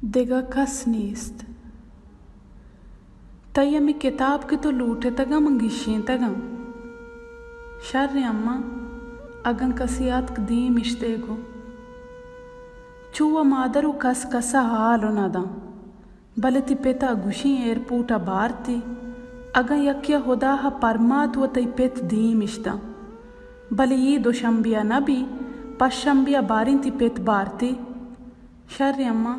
دگہ کس نیست۔ تئی ہمے کتاب کہ تو لوٹتگ ءَ من گیشینتگ آں۔ شر اماں، اگاں کسے اتک دیم اش دئے گوں۔ چو و مادر و کس کس ءَ حال و نہ داں۔ بلے تئی پت ءَ گوشیں ایئرپورٹ ءَ بارتی۔ اگاں یکے ءَ ہدا ءَ پرمات و تئی پت دیم اش داں۔ بلے اے دوشنبے ءَ نہ بی، پشنبے ءَ باریں تئی پت بارتی۔ شر اماں۔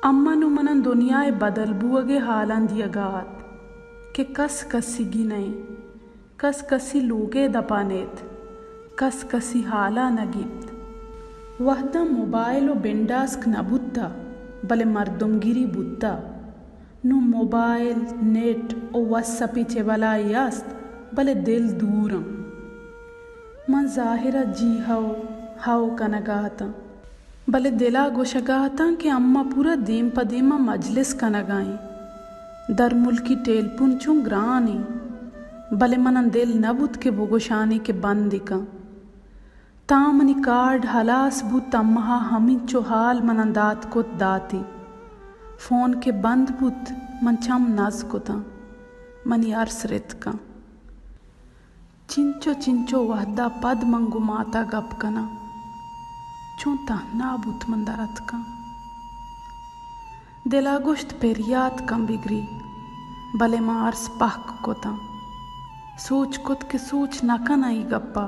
اماں نوں من ءَ دنیا ءِ بدل بوگ ءِ حالاں دیگ ءَ ات کہ کس کسیگی نہ انت، کس کسی لوگ ءِ دپ ءَ نیت، کس کسی حال ءَ نہ گیپت۔ وھداں موبائل و بنڈاسک نہ بوتہ، بلے مردمگری بوتہ۔ نوں موبائل، نیٹ و واتسپی چہ بلائی است، بلے دل دور انت۔ من ظاہر ءَ جی ہئو ہئو کنگ ءَ اتاں، بلے دل ءَ گوشگ ءَ اتاں کہ اماں پورا دیم پہ دیم ءَ مجلس کنگ ءَ ایں۔ درملکی ٹیلپون چون گران ایں، بلے من ءَ دل نہ بوت کہ بگوشانی کہ بند کن۔ تاں منی کارڈ ہلاس بوت، اماں ءَ ہمینچو حال من ءَ دات کت داتی۔ فون کہ بند بوت، من چم نز کتاں، منی ارس رتکاں۔ چنچو چنچو وھد ءَ پد من گوں مات ءَ گپ کناں۔ چون تہنا بوت من در اتکاں۔ دل ءَ گوشت پریات کن بگری، بلے من ارس پہک کتاں۔ سوچ کت کہ سوچ نہ کناں اے گپ ءَ۔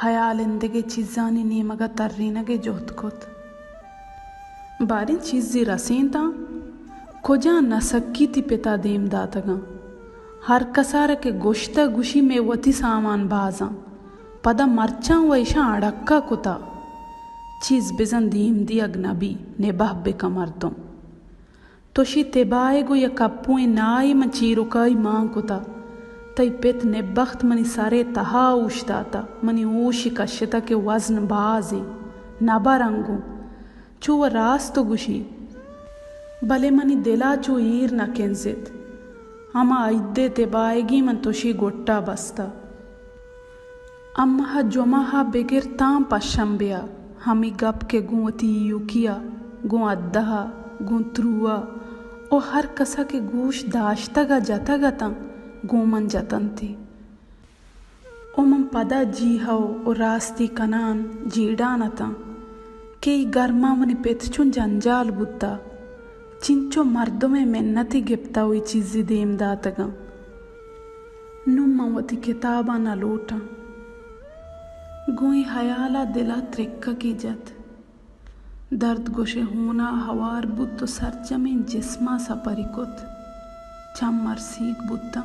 ہیال اندگہ چیزانی نیمگ ءَ ترینگ ءِ جہد کت۔ باریں چیزے رسینتاں، کجا نہ سکی تئی پت ءَ دیم داتگاں۔ ہر کس ءَ را کہ گوشتہ گوشی مئے وتی سامان بازاں۔ پدا مرچاں و ایشاں اڑکہ کتہ۔ چیز بزاں دیم دیگ نہ بی، نبہ بکن مردم۔ تشی تباہگ و یک کپوئیں ناہے من چیرکائی مان کتہ۔ تئی پت نبخت منی سرئے تہا اوشتاتہ، منی ہوشی کشتہ کہ وزن بازیں، نبراں گوں۔ چو و راست گوشی، بلے منی دل ءَ چو ایر نہ کنزت۔ ہما عید ءِ تباہگی من تشی گٹ ءَ بستہ۔ اماں ءَ جمعہ ءَ بگر تاں پشنبے ءَ ہمے گپ کہ گوں وتی ایوکی ءَ، گوں ادہ ءَ، گوں ترو ءَ و ہر کس ءَ کہ گوش داشتگ ءَ جتگ اتاں، گوں من جتنتی۔ و من پدا جی ہئو و راستی کنان جیڑان اتاں کہ اے گرما منی پت چون جنجال بوتہ، چنچو مردمے منتی گپتہ و اے چیزی دیم داتگاں۔ نوں من وتی کتاباں نہ لوٹاں۔ گوں اے ہیال ءَ دل ءَ ترکگے جت۔ درد گوشئے ہون ءَ ہوار بوت و سرجمیں جسم ءَ سپری کت۔ چم ارسیگ بوتاں۔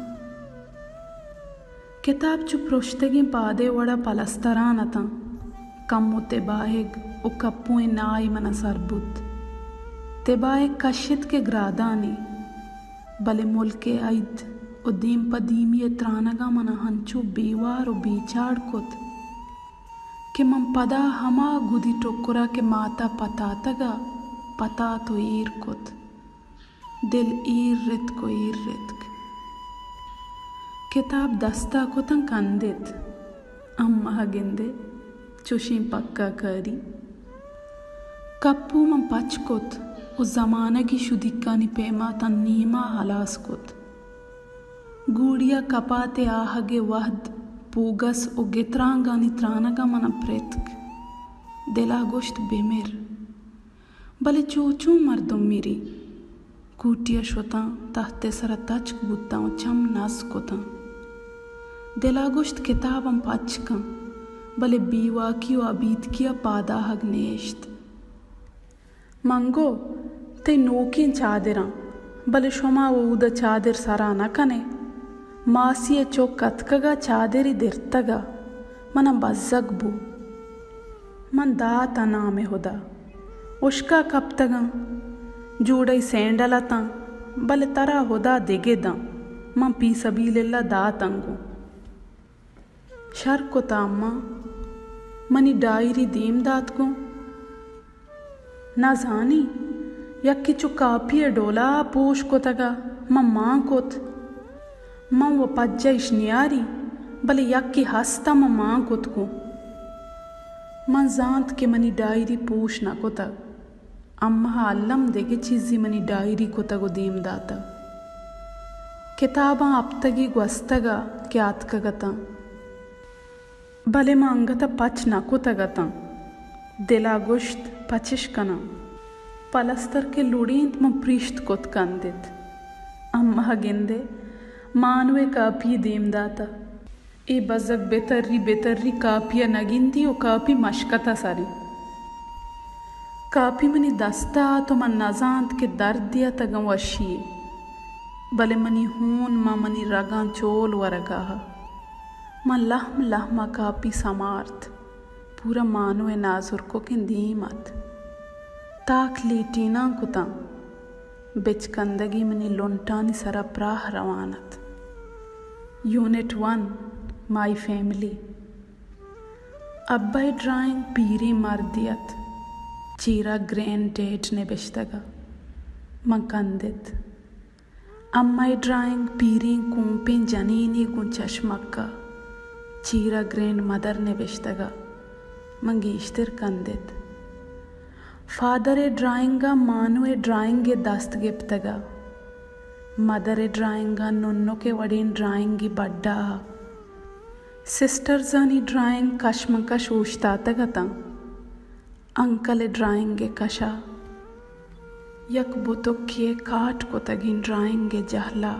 کتاب چو پرشتگیں پادے وڑ ءَ پلستران اتاں۔ کمو تباہگ و کپوئیں ناہے من ءَ سر بوت۔ تباہگ کشت کہ گرادانی، بلے ملک ءِ عید و دیم پہ دیمی ءِ ترانگاں من ءَ ہنچو بے وار و بے چاڑ کت کہ من پدا ہما گدی ٹکر ءَ کہ مات ءَ پتاتگ ءَ پتات و ایر کت۔ دل ایر رتک و ایر رتک۔ کتاب دست ءَ کتاں کندت۔ اماں ءَ گندئے چوشیں پکا کاری۔ کپو من پچ کت و زمانگی شدیکانی پیما تاں نیم ءَ ہلاس کت۔ گوڑی ءَ کپات ءِ آہگ ءِ وہد پوگس و گترانگانی ترانگ ءَ من ءَ پرتک۔ دل ءَ گوشت بمر۔ بلے چو چون مردم میری؟ کوٹی ءَ شتاں، تہت ءِ سرا تچک بوتاں و چم نز کتاں۔ دل ءَ گوشت کتاباں پچ کن، بلے بیواکی و ابیتکی ءَ پادآہگ نیشت۔ من گو تئی نوکیں چادراں، بلے شما و اود ءَ چادر سرا نہ کن ئے۔ ماسی ءِ چک اتکگ ءَ چادرے درتگ ءَ من ءَ بزگ بو۔ من دات ءَ نام ءِ ہدا۔ ہشکا کپتگاں، جوڑئی سینڈل اتاں، بلے ترا ہدا دگہ داں، من پی سبیل اللہ داتاں گوں۔ شر کتا اماں، منی ڈائری دیم دات گوں۔ نہ زانی، یکے چو کاپی ءِ ڈولا پوش کتگا، من مان کت۔ من و پجہ اش نیاری، بلے یکے ہستا من مان کت گوں۔ من زانت کہ منی ڈائری پوش نہ کتگ۔ اماں الم دگہ چیزے منی ڈائری کتگ ءُ دیم داتگ۔ کتاباں ہپتگے گوستگ ءَ کہ آتکگ اتاں، بلے من انگت ءَ پچ نہ کتگ اتاں۔ دل ءَ گوشت پچش کناں۔ پلستر کہ لوڑینت من پریشت کت کندت۔ اماں گندے مانو ءِ کاپی دیم داتگ۔ اے بزگ بہ تری بہ تری کاپی ءَ نہ گندی ءُ کاپی مشکت ءَ سر انت۔ کاپی منی دست ءَ ات ءُ من نہ زانت کہ دردے ات اگاں وشی یے، بلے منی ہون ماں منی رگاں چول ورگ ءَ ات۔ من لہم لہم ءَ کاپی سمارت، پورا مانو ءِ نازرکوکیں دیم ات۔ تاک لیٹیناں کتاں۔ بچکندگی منی لنٹانی سرا پراہ روان ات۔ Unit one, my family. ابا ءِ ڈرائنگ پیریں مردے ات، چیرا گرینڈ ڈیڈ نبشتگ ءَ۔ من کندت۔ اماں ءِ ڈرائنگ پیریں کومپیں جنینے گوں چشمک ءَ، چیرا گرینڈ مدر نبشتگ ءَ۔ من گیشتر کندت۔ فادر ءِ ڈرائنگ ءَ مانو ءِ ڈرائنگ ءِ دست گپتگ ءَ۔ مدر ءِ ڈرائنگ ءَ ننک ءِ وڑیں ڈرائنگے بڈا ءَ۔ سسٹرزانی ڈرائنگ کشمکش اوشتاتگ اتاں۔ انکل ءِ ڈرائنگ ءِ کش ءَ یک بتکے ءِ کاٹ کتگیں ڈرائنگ ءِ جہل ءَ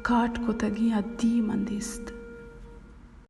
کاٹ کتگیں ہدی من دیست۔